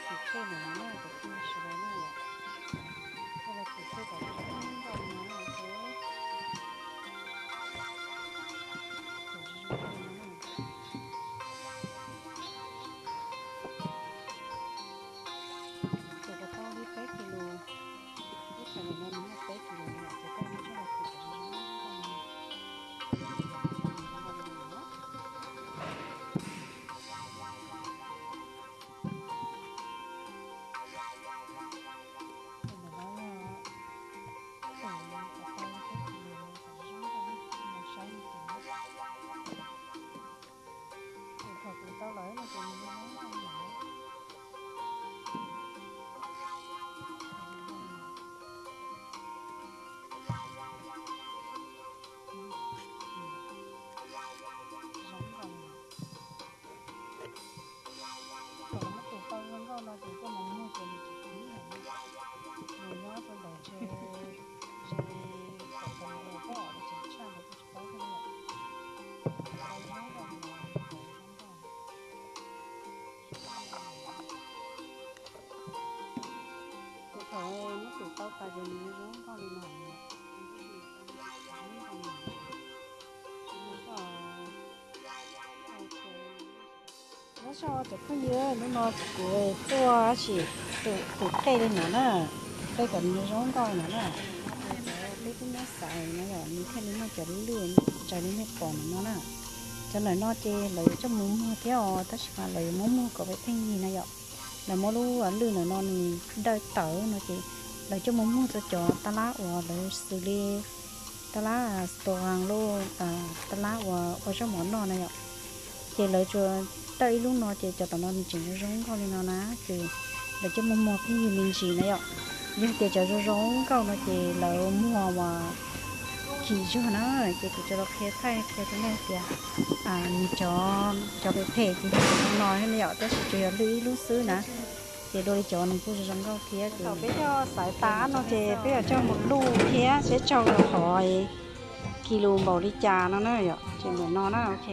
Tus thej ntawm no na, tus thej sawv daws na, yog los tus thej kom zoo nkauj no na, tus zoo nkauj no na. Tus kom tau li peb kis lus, ib txhais ntawm no nws muaj peb kis lus no, ces koj muab coj los tus kom zoo nkauj no. Thaum tus tau lawm no ces nws zoo nkauj lawm. Zoo nkauj. Thaum muab tus tau zoo nkauj no ces koj mus muag ces nws tsis khib heev, nws nyob rau ntawm ntshe ze kom tau los koj tseem tshaj ntawd kuj tsis paub thiab. Tau zoo nkauj no, zoo nkauj. Ces thaum muab tus tau tas ces nws zoo nkauj li no. Nyob zoo cov phooj ywg, hnub no kuv tuaj tab sis tus qej li no na, qej kom nws zoo nkauj no na. Peb twb muab xaiv no yom, nws thiaj li muaj cov lwj raws li nej pom no na. Cov ntawm no ces lawv yuav coj mus muag thiab os, tab sis mas lawv yuav muab muag kom pheej yig na yom. Lawv muab lub lwj ntawm no nws dawj tawm no ces lawv coj mus muag rau cov tab lab uas lawv xws li tab lab Storan los tab lab uas ua zaub mov noj na yom. Ces lawv tsuas dawj ib lub no ces cov tom no nws tseem zoo zoo nkauj li no na, ces lawv coj mus muag pheej yig me ntsis na yom. Yog tias cov zoo zoo nkauj no ces lawv muag uas kim zog na, ces kuv tsuas los qhia thaij qhia rau nej tias nws cov, cov phem phem ces yog cov no na yom, tab sis tsuas yog lwj ib lub xwb na. Ces dua li cov nws kuj zoo zoo nkauj thiab. Thaum peb coj xaiv tas no ces peb yuav coj mus luj thiab seb tsaug los qhov kis lus npaum li cas no na yom, ces ntawm no na, ok.